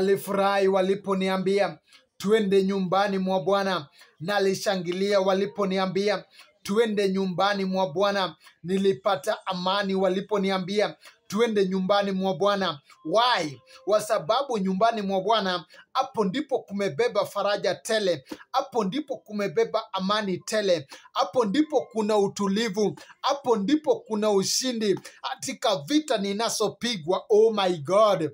Nalifurahi waliponiambia twende nyumbani mwa Bwana. Nalishangilia waliponiambia twende nyumbani mwa Bwana. Nilipata amani waliponiambia twende nyumbani mwa Bwana. Why? Kwa sababu nyumbani mwa Bwana hapo ndipo kumebeba faraja tele, hapo ndipo kumebeba amani tele, hapo ndipo kuna utulivu, hapo ndipo kuna ushindi katika vita ninazopigwa. Oh my God.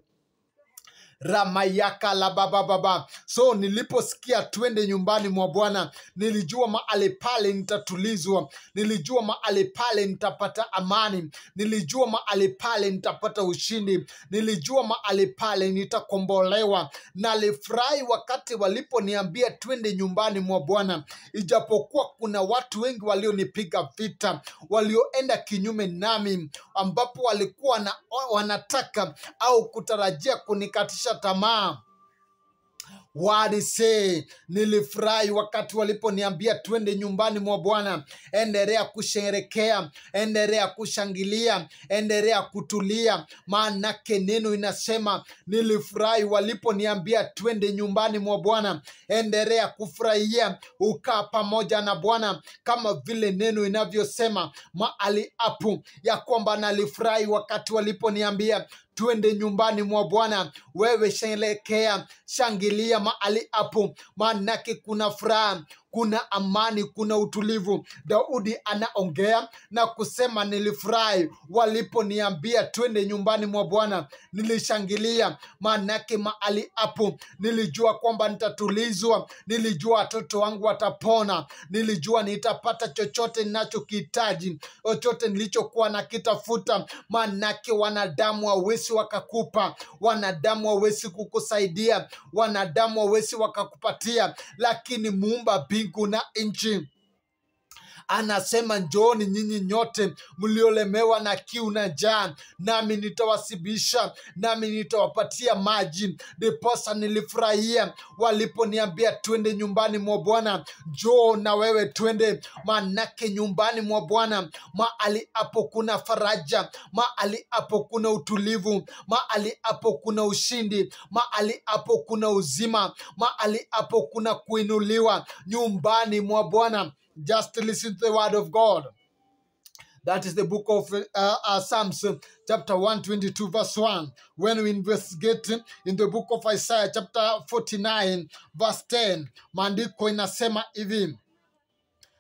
Ramayaka la baba baba. So niliposikia twende nyumbani mwa Bwana, nilijua mahali pale nitatulizwa, nilijua mahali pale nitapata amani, nilijua mahali pale nitapata ushindi, nilijua mahali pale nitakombolewa. Nalifurahi wakati waliponiambia twende nyumbani mwa Bwana, ijapokuwa kuna watu wengi walionipiga vita, walioenda kinyume nami, ambapo walikuwa wanataka au kutarajia kunikatisha tamaa. Wadise, nilifurahi wakati waliponiambia twende nyumbani mwa Bwana. Endelea kusherekea, endelea kushangilia, endelea kutulia, maanake neno inasema nilifurahi waliponiambia twende nyumbani mwa Bwana. Endelea kufurahia, ukaa pamoja na Bwana kama vile neno inavyosema mahali hapo ya kwamba nalifurahi wakati waliponiambia twende nyumbani mwa Bwana. Wewe sherehekea, shangilia mahali hapo, maanake kuna furaha, kuna amani, kuna utulivu. Daudi anaongea na kusema nilifurahi waliponiambia twende nyumbani mwa Bwana, nilishangilia, maanake mahali hapo nilijua kwamba nitatulizwa, nilijua watoto wangu watapona, nilijua nitapata chochote ninachokihitaji, chochote nilichokuwa nakitafuta. Maanake wanadamu hawezi wakakupa, wanadamu hawezi kukusaidia, wanadamu hawezi wakakupatia, lakini muumba mbingu na nchi anasema njooni nyinyi nyote mliolemewa na kiu na njaa, nami nitawasibisha, nami nitawapatia maji. Ndiposa nilifurahia waliponiambia twende nyumbani mwa Bwana. Njoo na wewe twende, manake nyumbani mwa Bwana mahali hapo kuna faraja, mahali hapo kuna utulivu, mahali hapo kuna ushindi, mahali hapo kuna uzima, mahali hapo kuna kuinuliwa. Nyumbani mwa Bwana. Just listen to the word of God. That is the book of Psalms, chapter 122, verse 1. When we investigate in the book of Isaiah, chapter 49, verse 10, maandiko inasema hivi: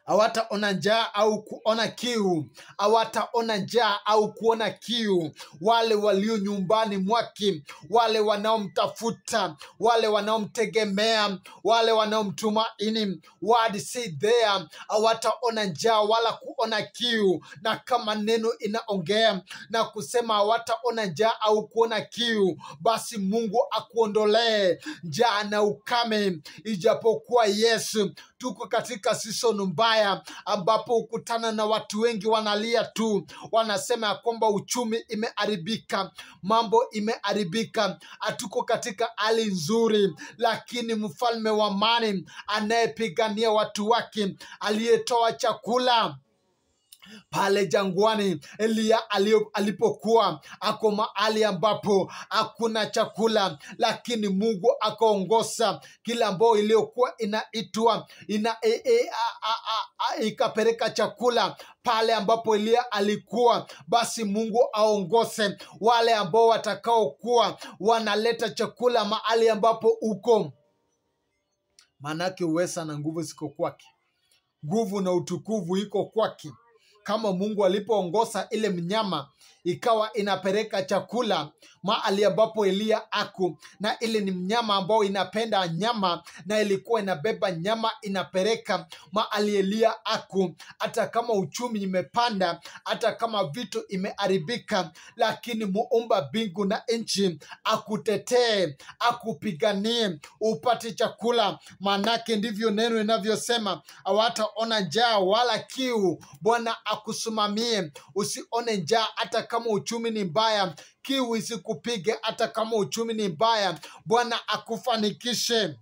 hawataona njaa au kuona kiu, hawataona njaa au kuona kiu, wale walio nyumbani mwake, wale wanaomtafuta, wale wanaomtegemea, wale wanaomtumaini. Word say there, hawataona njaa wala kuona kiu. Na kama neno inaongea na kusema hawataona njaa au kuona kiu, basi Mungu akuondolee njaa na ukame. Ijapokuwa Yesu tuko katika season mbaya ambapo ukutana na watu wengi wanalia tu, wanasema ya kwamba uchumi imeharibika, mambo imeharibika, hatuko katika hali nzuri. Lakini mfalme wa amani anayepigania watu wake, aliyetoa chakula pale jangwani, Eliya alipokuwa ako mahali ambapo hakuna chakula, lakini Mungu akaongoza kila ambao iliyokuwa inaitwa ikapeleka chakula pale ambapo Eliya alikuwa. Basi Mungu aongoze wale ambao watakaokuwa wanaleta chakula mahali ambapo uko, maanake uweza na nguvu ziko kwake, nguvu na utukufu iko kwake. Kama Mungu alipoongoza ile mnyama ikawa inapeleka chakula mahali ambapo Eliya ako, na ile ni mnyama ambao inapenda nyama, na ilikuwa inabeba nyama inapeleka mahali Eliya ako. Hata kama uchumi imepanda, hata kama vitu imeharibika, lakini muumba mbingu na nchi akutetee, akupiganie upate chakula. Manake ndivyo neno inavyosema, hawataona njaa wala kiu. Bwana akusimamie, usione njaa hata kama uchumi ni mbaya, kiu isikupige hata kama uchumi ni mbaya. Bwana akufanikishe.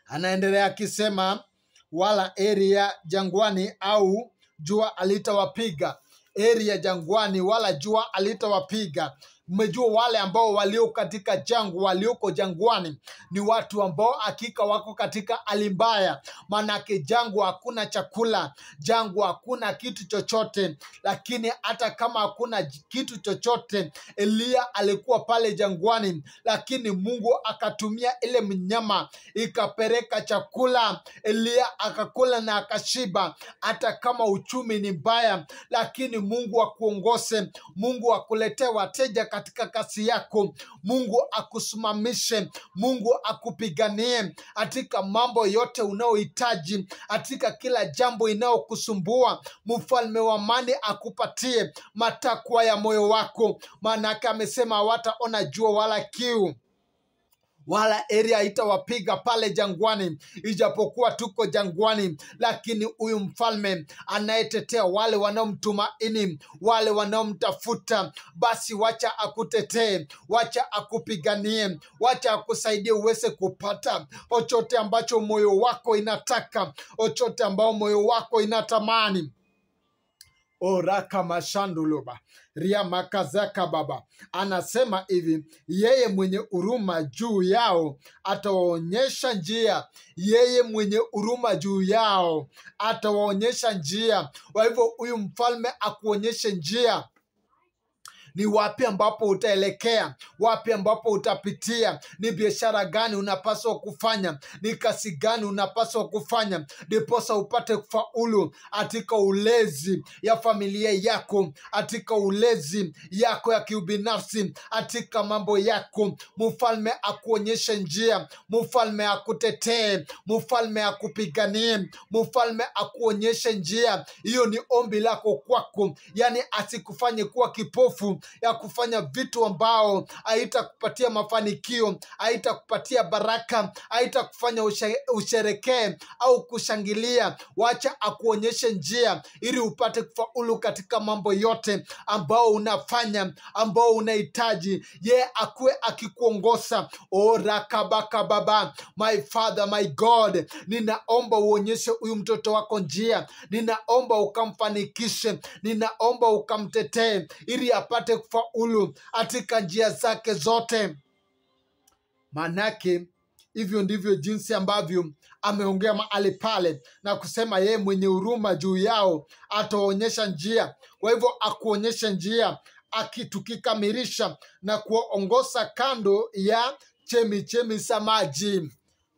Anaendelea akisema, wala eri ya jangwani au jua alitawapiga, eri ya jangwani wala jua alitawapiga. Umejua wale ambao walio katika jangwa, walioko jangwani ni watu ambao hakika wako katika hali mbaya, maanake jangwa hakuna chakula, jangwa hakuna kitu chochote. Lakini hata kama hakuna kitu chochote, Eliya alikuwa pale jangwani, lakini Mungu akatumia ile mnyama ikapeleka chakula, Eliya akakula na akashiba. Hata kama uchumi ni mbaya, lakini Mungu akuongoze, Mungu akuletee wateja katika kazi yako, Mungu akusimamishe, Mungu akupiganie katika mambo yote unayohitaji, katika kila jambo inayokusumbua. Mfalme wa amani akupatie matakwa ya moyo wako, maanake amesema hawataona jua wala kiu wala area itawapiga pale jangwani. Ijapokuwa tuko jangwani, lakini huyu mfalme anayetetea wale wanaomtumaini, wale wanaomtafuta, basi wacha akutetee, wacha akupiganie, wacha akusaidie uweze kupata chochote ambacho moyo wako inataka, chochote ambao moyo wako inatamani. Oraka mashanduluba ria makazaka baba anasema hivi, yeye mwenye huruma juu yao atawaonyesha njia. Yeye mwenye huruma juu yao atawaonyesha njia. Kwa hivyo huyu mfalme akuonyeshe njia, ni wapi ambapo utaelekea, wapi ambapo utapitia, ni biashara gani unapaswa kufanya, ni kazi gani unapaswa kufanya, ndiposa upate kufaulu katika ulezi ya familia yako, katika ulezi yako ya kiubinafsi, katika mambo yako. Mfalme akuonyeshe njia, mfalme akutetee, mfalme akupiganie, mfalme akuonyeshe njia. Hiyo ni ombi lako kwako, yani asikufanye kuwa kipofu ya kufanya vitu ambao haitakupatia mafanikio, haitakupatia baraka, haitakufanya usherekee au kushangilia. Wacha akuonyeshe njia ili upate kufaulu katika mambo yote ambao unafanya, ambao unahitaji. Ye akuwe akikuongoza. Orakabakababa, my father, my God, ninaomba uonyeshe huyu mtoto wako njia, ninaomba ukamfanikishe, ninaomba ukamtetee ili apate kufaulu katika njia zake zote. Manake hivyo ndivyo jinsi ambavyo ameongea mahali pale na kusema yeye mwenye huruma juu yao ataonyesha njia. Kwa hivyo akuonyeshe njia, akitukikamilisha na kuongoza kando ya chemichemi za maji.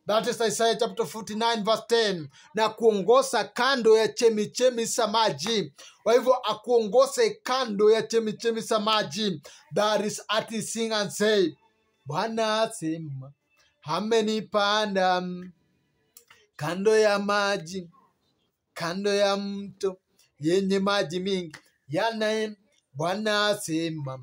That is Isaiah chapter 49 verse 10. Na kuongoza kando ya chemichemi za maji. Kwa hivyo akuongoze kando ya chemichemi za maji. That is artist sing and say, Bwana asema amenipanda kando ya maji, kando ya mto yenye maji mingi yanaye. Bwana asema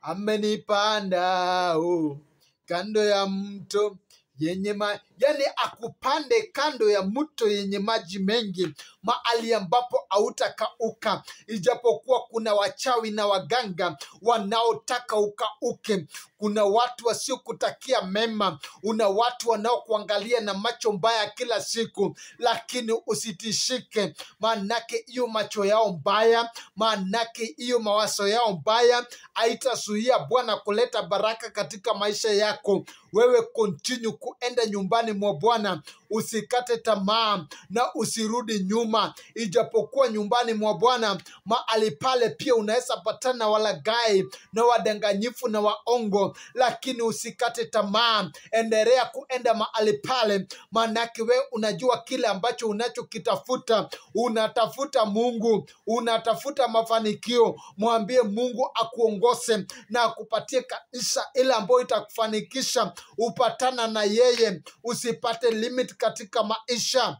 amenipanda, oh, kando ya mto yenye yani akupande kando ya mto yenye maji mengi, mahali ambapo hautakauka. Ijapokuwa kuna wachawi na waganga wanaotaka ukauke, kuna watu wasiokutakia mema, una watu wanaokuangalia na macho mbaya kila siku, lakini usitishike, maanake hiyo macho yao mbaya, maanake hiyo mawazo yao mbaya haitazuia Bwana kuleta baraka katika maisha yako. Wewe continue kuenda nyumbani mwa Bwana, usikate tamaa na usirudi nyuma. Ijapokuwa nyumbani mwa Bwana mahali pale pia unaweza patana walaghai na wadanganyifu na waongo, lakini usikate tamaa, endelea kuenda mahali pale, maanake wewe unajua kile ambacho unachokitafuta. Unatafuta Mungu, unatafuta mafanikio. Mwambie Mungu akuongoze na akupatie kabisa ile ambayo itakufanikisha upatana na yeye, usipate limit katika maisha,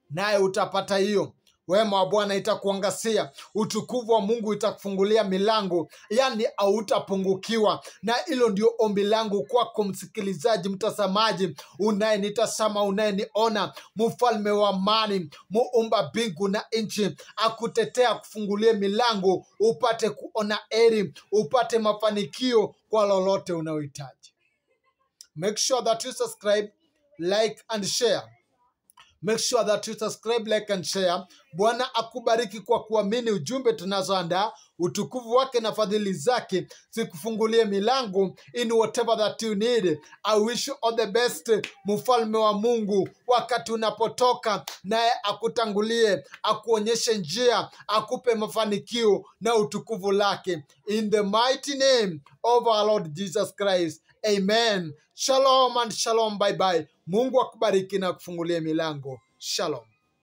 naye utapata hiyo. Wema wa Bwana itakuangazia, utukufu wa Mungu itakufungulia milango, yani hautapungukiwa. Na hilo ndio ombi langu kwako msikilizaji, mtazamaji, unayenitazama, unayeniona. Mfalme wa amani, muumba mbingu na nchi, akutetea, akufungulie milango, upate kuona heri, upate mafanikio kwa lolote unayohitaji. Make sure that you subscribe, like and share. Make sure that you subscribe, like and share. Bwana akubariki kwa kuamini ujumbe tunazoandaa. Utukufu wake na fadhili zake zikufungulie milango in whatever that you need. I wish you all the best. Mfalme wa Mungu, wakati unapotoka naye akutangulie, akuonyeshe njia, akupe mafanikio na utukufu lake, in the mighty name of our Lord Jesus Christ. Amen. Shalom and shalom. Bye bye. Mungu akubariki na kufungulie milango. Shalom.